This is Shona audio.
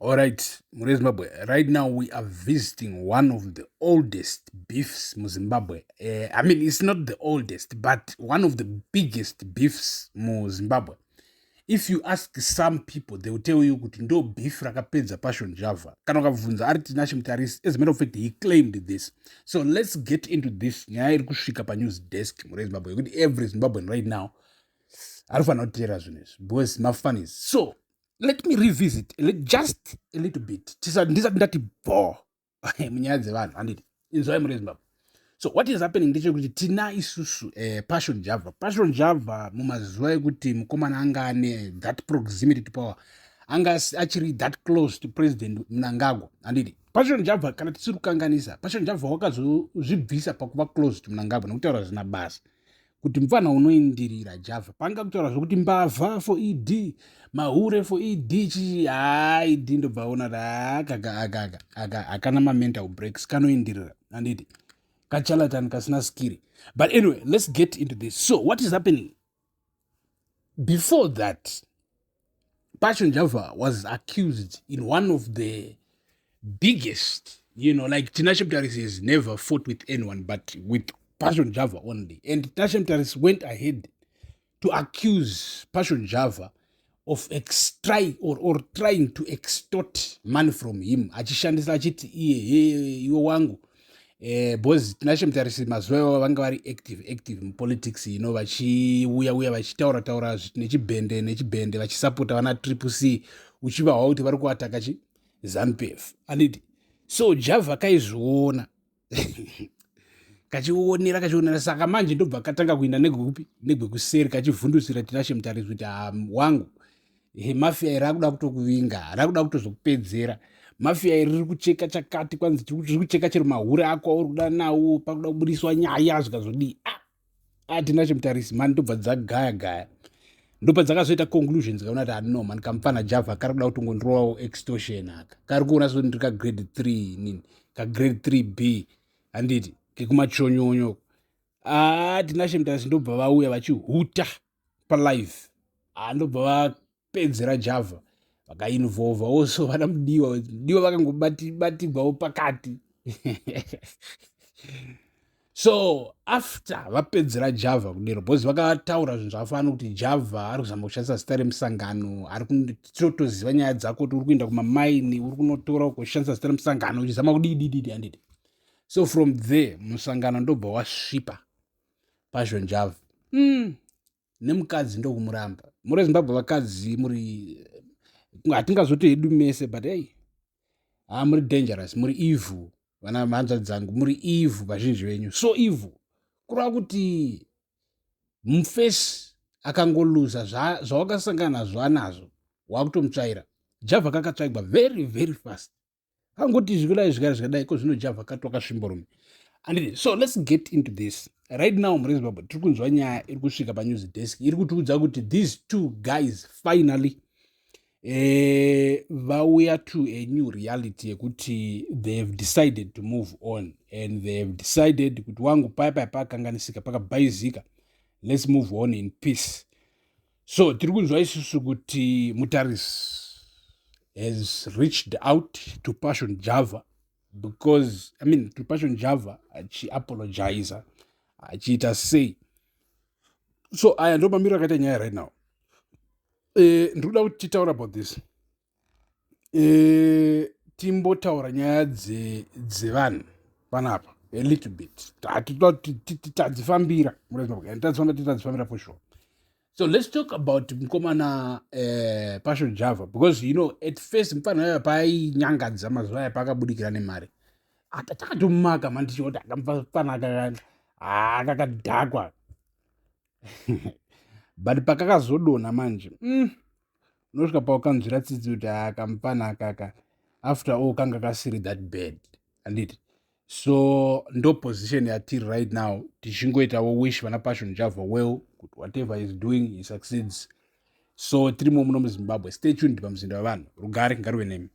All right, mhuri yeZimbabwe, right now we are visiting one of the oldest beefs muZimbabwe. I mean, it's not the oldest, but one of the biggest beefs muZimbabwe. If you ask some people, they will tell you kuti ndo beef rakapedza Passion Java. Kana ukabvunza ari Tinashe Mutarisi, as a matter of fact, he claimed this. So let's get into this. Nyaya iri kusvika panews desk, mhuri yeZimbabwe, yekuti every Zimbabwean right now arifanira kuteera zvinhu izvi because mafunnies. So let me revisit just a little bit ndisati ndati bo munyaya dzevanhu, handiti? Inzwai, mhuri yeZimbabwe. So what is happening ndechekuti tina isusu Passion Java. Passion Java, mumazuva ekuti mukomana anga ane that proximity to power, anga achiri that close to President Mnangagwa, handiti? Passion Java, kana tisiri kukanganisa, Passion Java wakazozvibvisa pakuva close to Mnangagwa nekutaura zvina basa kuti mufana unoindirira Java panga kutaura zvokuti mbavha for ED, mahure for ED, chichi. Ha, ED ndobva ona kuti aka hakana mamental breaks, kanoindirira, handiti? Kacharlatan kasina skiri. But anyway, let's get into this. So what is happening before that, Passion Java was accused in one of the biggest, like, Tinashe Mutarisi has never fought with anyone but with Passion Java only, and Tinashe Mutarisi went ahead to accuse Passion Java of extry or trying to extort money from him, achishandisa achiti iye, he, iwe wangu, because Tinashe Mutarisi mazuva iwavo vanga vari active active mupolitics, vachiuya uya vachitaura taura nechibhende nechibhende, vachisapota vana Triple C, uchivahwa kuti vari kuataka chi ZANU PF, anditi? So Java kaizviona, kachionera kachionera. Saka manje ndobva katanga kuenda negwekupi, negwekuseri, kachivhundusira Tinashe Mutarisi kuti, "Ha, wangu, mafia iri rakuda kutokuvinga, rakuda kutozokupedzera. Mafia iri riri kucheka chakati, kwanzi riri kucheka chero mahure ako auri kuda nawo, pakuda kubudiswa nyaya zvikazodii." Ah, Tinashe Mutarisi mani, ndobva dzagaya gaya, ndopa dzakazoita conclusion, dzikaona kuti ano mani, kamufana Java kari kuda kutongondirowawo extortion aka, kari kuona so ndiri kagrade 3 nini, kagrade 3 B, handiti, kekumachonyonyo. Ah, Tinashe Mutarisi ndobva vauya vachihuta palive. Ah, ndobva vapedzera Java, vakainvolva also vana Mudiwa. Mudiwa vakangobatirwawo pakati. So after vapedzera Java kudero, because vakataura zvinhu zvakafanana kuti Java ari kuzama kushandisa zita remusangano, ari tinotoziva nyaya dzako kuti uri kuenda kumamaini, uri kunotora kushandisa zita remusangano uchizama kudii dii, handiti? So from there musangano ndobva wasvipa Passion Java nemukadzi ndokumuramba. Muri Zimbabwe, vakadzi muri, hatingazoti hedu mese, but hey, ha, muri dangerous, muri evil. Vana mhanzva dzangu, muri evil vazhinji venyu, so evil. Kureva kuti mufesi akangoluza zvawakasangana nazvo anazvo, wakutomutsvaira. Java kakatsvaigwa very very fast, angoti zvikudai zvikadai zvikadai ko zvino Java kati wakasvimborume, anditi? So let's get into this right now. Muri Zimbabwe, tiri kunzwa nyaya iri kusvika panews desk iri kutiudza kuti these two guys finally vauya to a new reality yekuti they have decided to move on and they have decided kuti, wangu, paya paya pakanganisika, pakabhaizika, let's move on in peace. So tiri kunzwa isusu kuti Mutarisi has reached out to Passion Java because, I mean, to Passion Java, achiapologiza, achiita sei. So aya ndo mamiriro akaita nyaya right now. Ndiri kuda kuti titaura about this, timbotaura nyaya dzevanhu panapa a little bit. Tadzifambira, tadzifambira for sure. So let's talk about mukomana Passion Java, because at first mufana ayo paainyangadza mazuva aya, paakabudikira nemari, takatomaka mani tichioti akamufana akakadhakwa, but pakakazodonha manje, unosvika paukanzwira tsitsi kuti akamufana akaka, after all kanga kasiri that bad, handiti? So ndo position yatiri right now, tichingoitawo wish vana Passion Java well, kuti whatever is doing, he succeeds. So tirimo muno muZimbabwe. Stay tuned pamuzinda wevanhu. Rugare ngaruve nemi.